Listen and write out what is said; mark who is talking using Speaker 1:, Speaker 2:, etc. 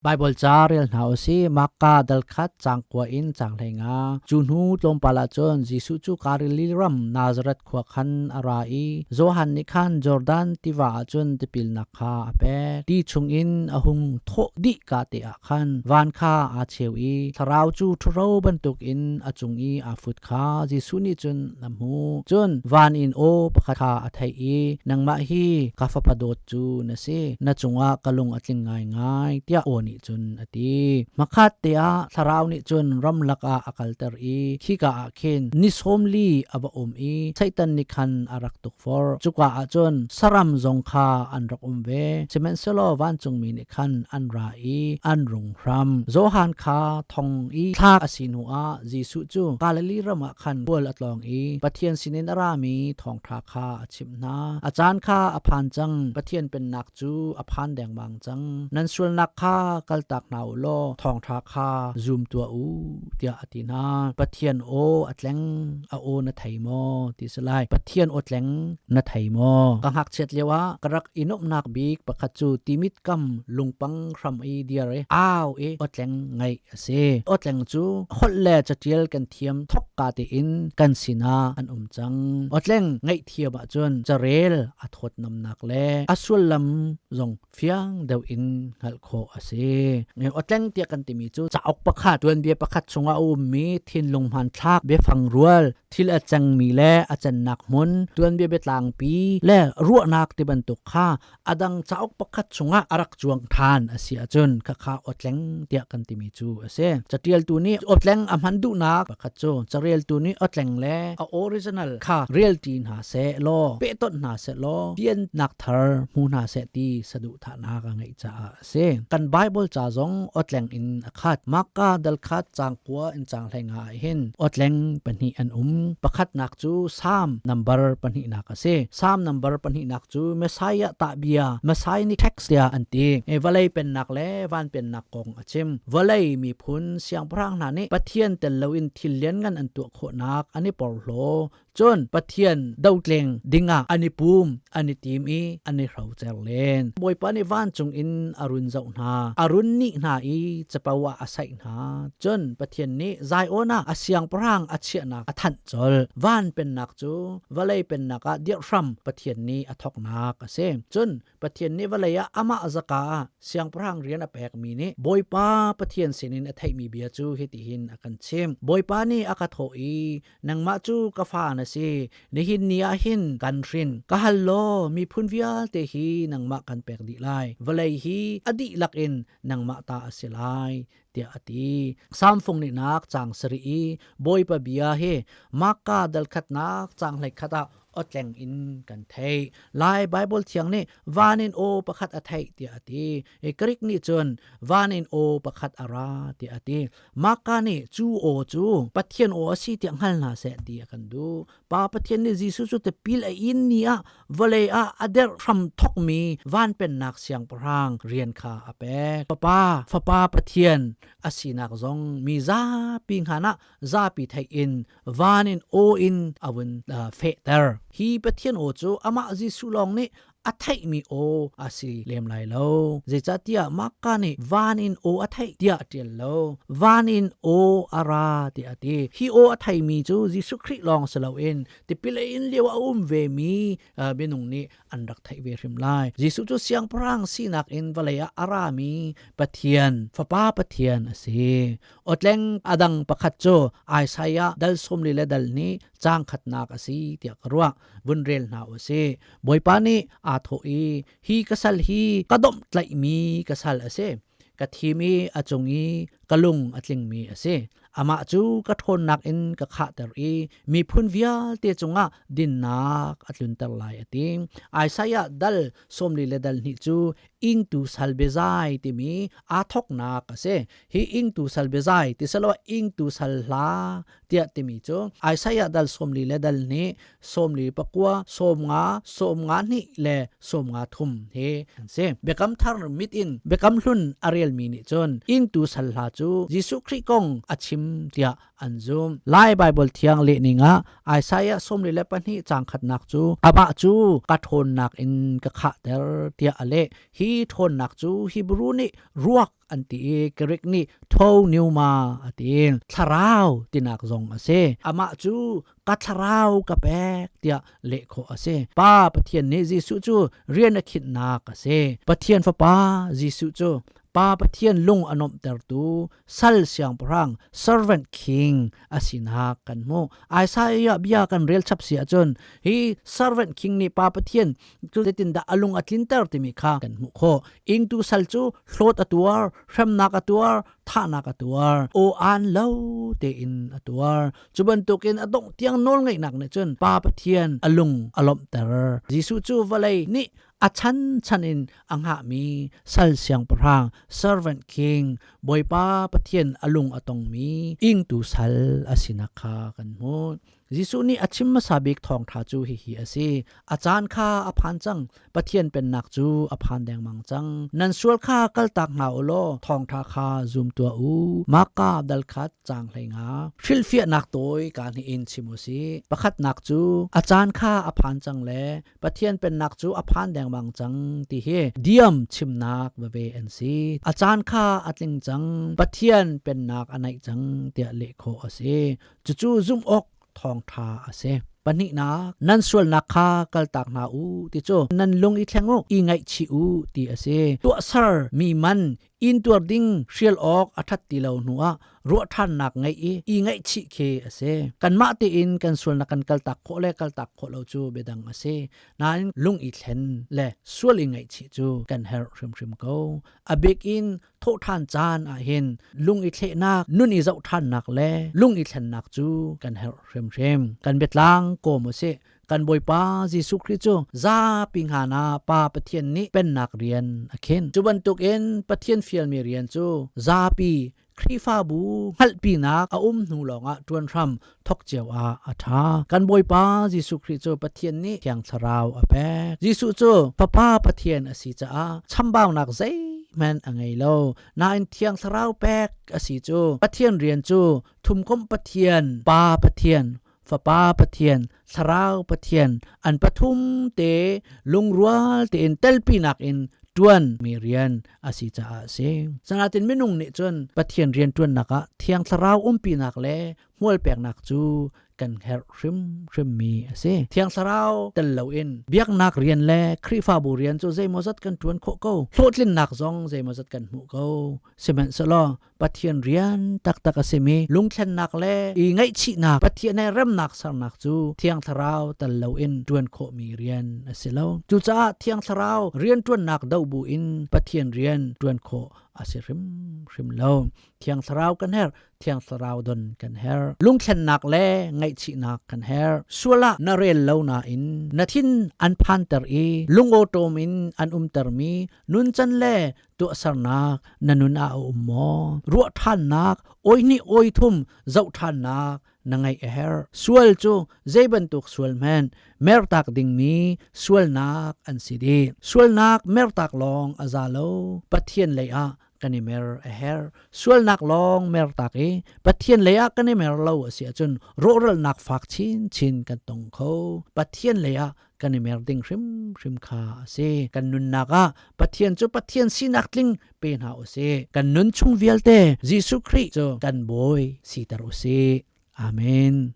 Speaker 1: Baibal ca rel hna u sih. Marka dal khat caang kua in caang 15. Cu hnu tlawmpal ah cun Jesuh cu Galilee ram Nazareth khua khan a ra i Johan nih khan Jordan tiva ah cun tipilnak kha a pek. Ti chungin a hung thawh dih ka te ah khan van kha aa cheu i Thlarau cu ṭhuro bantukin a cung i aa fut kha Jesuh nih cun a hmuh. Cun van in aw pakhat kha a theih i, Nangmah hi ka fapa dawt cu na si, na cungah ka lung a tling ngaingai, tiah aw nih cun a ti. Hmakhat te ah Thlarau nih cun ramlak ah a kalter i khika ah khin ni 40 a va um i Satan nih khan a rak tukforh. Cuka ah cun saram zong kha an rak um ve, sihmanhsehlaw vancungmi nih khan an ra i an rung hram. Johan kha thong i thlak a si hnuah Jesuh cu Galilee ram ah khan khual a tlawng i Pathian sinin a rami thawngṭha kha a chimh hna. A caan kha a phan cang, Pathian pennak cu a phan dengmang cang. Nan sualnak kha kaltak hna u law thawngṭha kha zum tuah u, tiah a ti hna. Pathian aw a tleng, a aw na thei maw? ti si lai. Pathian aw tleng na thei maw? Ka ngakchiat lio ah ka rak i nuamhnak bik pakhat cu timit kam lungpang hram i dir i au i awtleng ngaih a si. Awtleng cu holh le catial kan thiam thokka tein kan sinah an um cang. Awtleng ngaih thiam ahcun carel a thawtnamnak le a sullam zong fiang deuh in hngalh khawh a si. Awtleng tiah kan timi cu cauk pakhat, tuanbia pakhat chungah a ummi thinlung hmanthlak, biafang rual, thil a cangmi le a cannak hmun, tuanbia biatlangpi le ruahnak ti bantuk kha a dang cauk pakhat chungah a rak cuang ṭhan a si ahcun khakha awtleng tiah kan timi cu a si. Catialtu nih awtleng a hman duhnak pakhat cu careltu nih awtleng le a original kha relṭi hna seh law pehtonh hna seh law piannak thar hmu hna seh ti saduhthahnak a ngeih caah a si. Kan Bible ca zong awtleng in a khat. Marka dal khat caang kua in caang 15 ah hin awtleng pahnih an um. Pakhatnak cu Psalm number pahnihnak a si. Psalm number pahnihnak cu Messiah tahbia, Messianic text tiah an ti. Vawlei pennak le van pennak kong a chim. Vawlei miphun siangpahrang hna nih Pathian tel loin thil lianngan an tuah khawhnak an i porhlaw. Cun Pathian dotleng dingah an i pum, an i tim i an i hrocer len. Bawipa nih vancung in a run zoh hna, a run nih hna i capo ah a saih hna. Cun Pathian nih Zion ah a siangpahrang a chiahnak a thanh colh. Van pennak cu vawlei pennak ah dirh hram Pathian nih a thawknak a si. Cun Pathian nih vawlei ah amah zaka ah siangpahrang rian a pekmi nih Bawipa Pathian sinin a theihmi bia cu hitihin a kan chimh. Bawipa nih a ka thawh i nangmah cu ka fa na si, nihin ni ah hin kan hrin. Ka hal law miphun vialte hi nangmah kan pek dih lai. Vawlei hi a dihlak in nangmah ta a si lai tiah a ti. Samfung nih nak caang sarih i Bawipa bia hi Marka dal khatnak caang 11 ah otleng in kan theih. Lai Bible thiang nih van in aw pakhat a theih tiah a ti. Greek nih cun van in aw pakhat a ra tiah a ti. Marka nih cu aw cu Pathian aw a si tiah hngal hna seh ti a kan duh. Pa Pathian nih Jesuh cu tipil a in ni ah vawlei ah a derh hram thokmi van pennak siangpahrang rian kha a pek. Fapa, Fapa Pathian a sinak zong mi zapi hngan ah zapi theih in van in aw in a vun fehter. Hi Pathian aw cu amah Jesuh lawng nih a theihmi aw a si lem lai lo. Zeicahtiah Marka nih van in aw a theih tiah a ṭial lo. Van in aw a ra tiah a ti. Hi aw a theimi cu Jesuh Khrih lawng si loin tipil a in lio a um vemi minung nih an rak theih ve hrim lai. Jesuh cu siangpahrang sinak in vawlei ah a rami Pathian, Fapa Pathian a si. Awtleng a dang pakhat cu Isaiah dal 40 le dal nih caang khatnak a si tiah ka ruah. Vun rel hna u sih. Bawipa nih aa thawh i, hi ka sal hi ka domh tlaihmi ka sal a si. Ka thim i a cung i ka lung a tlingmi a si. Amah cu ka ṭhawnnak in ka khahter i miphun vialte cungah dinnak a tlunter lai a ti. Isaiah dal 42 le dal hnih cu ingtu sal biazai timi aa thawknak a si. Hi ingtu sal biazai ti silo ingtu sal hla tiah timi cu Isaiah dal 40 le dal hnih 49 50 52 le 53 hi an si. Biakam thar mit in Biakam hlun a relmi nih cun ingtu sal hla cu. cu Jesuh Khrih kong a chim tiah an zum. Lai Baibal thiang lehning ah Isaiah 42 caang khatnak cu amah cu ka ṭhawnnak in ka khahter tiah a leh. Hi ṭhawnnak cu Hebrew nih ruak an ti i Greek nih tho pneuma a ti. Thlarau tinak zong a si. Amah cu ka thlarau ka pek tiah leh khawh a si. Pa Pathian nih Jesuh cu rian a khinhnak a si. Pathian Fapa Jesuh cu Pa Pathian lung a nuamhtertu sal siangpahrang servant king a sinak kan hmuh. Isaiah bia kan rel chap si ahcun hi servant king nih Pa Pathian cu zeitindah a lung a tlinter timi kha kan hmuh khawh. Ingtu sal cu hlawt a tuar, hremnak a tuar, thahnak a tuar, aw aan lo tein a tuar. Cu bantukin a dongh tiang nawlngeihnak nih cun Pa Pathian a lung a lawmhter. Jesuh cu vawlei nih a chan chan in a hngahmi sal siangpahrang servant king Bawipa Pathian a lung a tongmi ingtu sal a sinak kha kan hmuh. Jesuh nih a chim hmasa bik thawngṭha cu hihi a si. A caan kha a phan cang. Pathian pennak cu a phan dengmang cang. Nan sual kha kaltak hna u law thawngṭha kha zum tuah u. Marka dal khat caang 15. Hrilhfiahnak tawi ka hnih in chim u sih. Pakhatnak cu a caan kha a phan cang le Pathian pennak cu a phan dengmang cang ti hi diam chimnak veve an si. A caan kha a tling cang, Pathian pennak a naih cang tiah leh khawh a si. Cucu zumh awk thawngṭha a si. Pahnihnak, nan sualnak kha kaltak hna u ti cu nan lung i thleng u, i ngaihchih u ti a si. Tuahser mi man intuar ding hrial awk a ṭhat ti lo hnu ah ruahṭhannak ngeih i i ngaihchih khi a si. Kanmah tein kan sualnak kan kaltak khawh le kaltak khawh lo cu biadang a si. Nain lung i thlen le sual i ngaihchih cu kan herh hrimhrim ko. A bik in thawhṭhan caan ahhin lung i thlehnak, nun i zohṭhannak le lung i thlennak cu kan herh hrimhrim. Kan biatlang kawm u sih. Kan Bawipa Jesuh Khrih cu zapi hngan ah Pa Pathian nih pennak rian a khin. Cu bantukin Pathian fialmi rian cu zapi Khrihfabu hngalhpinak a um hnu lawngah ṭuan hram thawk cio ah a ṭha. Kan Bawipa Jesuh Khrih cu Pathian nih Thiang Thlarau a pek. Jesuh cu Fapa Pathian a si caah chambaunak zeihmanh a ngei lo. Nain Thiang Thlarau pek a si cu Pathian rian cu thumkomh Pathian, Pa Pathian, Fapa Pathian, Thlarau Pathian an pathum te lungrual tein telpinak in ṭuan mi rian a si caah a si. Sanatin minung nih cun Pathian rian ṭuannak ah Thiang Thlarau umpinak le hmual peknak cu kan herh hrimhrim mi a si. Thiang Thlarau tel loin biaknak rian le Khrihfabu rian cu zeimawzat kan ṭuan khawh ko. Hlawhtlinnak zong zeimawzat kan hmuh ko. Sihmanhsehlaw Pathian rian taktak a simi lungthlennak le i ngaihchihnak Pathian he remnak sernak cu Thiang Thlarau tal loin ṭuan khawhmi rian a si lo. Cucaah Thiang Thlarau rianṭuannak doh bu in Pathian rian ṭuan khawh a si hrimhrim lo. Thiang Thlarau kan herh, Thiang Thlarau don kan herh. Lungthlennak le ngaihchihnak kan herh. Sual ah na rel lo nain na thin an phanter i lungawṭawm in an umtermi nuncan le tuahsernak na nun ah a um maw? Ruah ṭhannak, oi hnih oi thum zoh ṭhannak na ngeih a herh. Sual cu zei bantuk sual hmanh mertak dingmi sualnak an si dih. Sualnak mertak lawng a za lo. Pathian lei ah kan i mer a herh. Sualnak lawng mertak i Pathian lei ah kan i mer lo a si ahcun rawhralnak fak chinchin kan tong kho. Pathian lei ah kan i mer ding hrimhrim kha a si. Kan nunnak ah Pathian cu Pathian sinak tling pe hna u sih. Kan nun chung vialte Jesuh Khrih cu kan Bawi siter u sih. Amen.